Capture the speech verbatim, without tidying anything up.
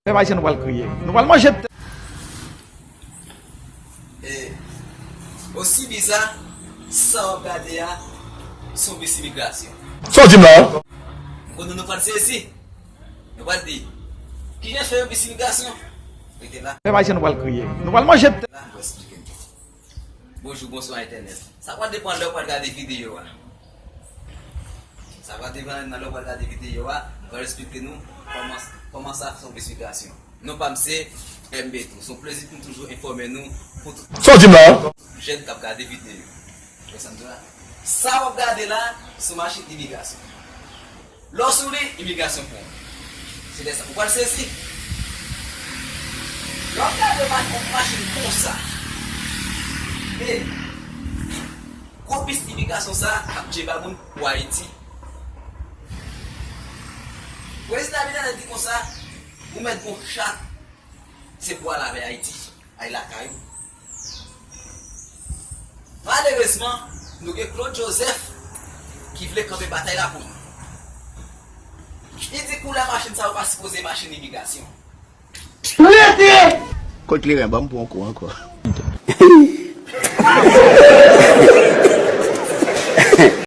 Pèp ayisyen, nou pral kriye. Nou pral manje tèt. E, osi biza, sa w ap gade a, se yon bis imigrasyon. Sa w di m la? M konnen nou pral sezi. Nou pral di, kijan fè yon bis imigrasyon? Rete la. Pèp ayisyen, nou pral kriye. Nou pral manje tèt. La, m pral esplike nou. Bonjou, bonswa entènèt. Sa pral depann lè w pral gade videyo a. Sa pral depann nan lè w pral gade videyo a. M pral esplike nou kòman, kòman sa fè yon bis imigrasyon. Non pa m se M B Tou. Se yon plezi pou m toujou enfòme nou pou tout Sa w di m la? Jèn k ap gade videyo. Wè sa m di w la? Sa w ap gade la, se machin imigrasyon. Lè w sou li, imigrasyon pran w. Se lè sa ou pral sezi. Lè w ap gade yon machin konsa, e gwo bis imigrasyon sa ap djeba moun pou Ayiti. Prezidan Abinader di konsa, ou mèt gon chat, se pou al avè Ayiti, al lakay ou. Malerezman, nou gen Claude Joseph ki vle kanpe batay la pou nou. Li di koulè machin sa yo pa sipoze machin imigrasyon. Rete! Kot kleren, ban m pran yon kou ankò.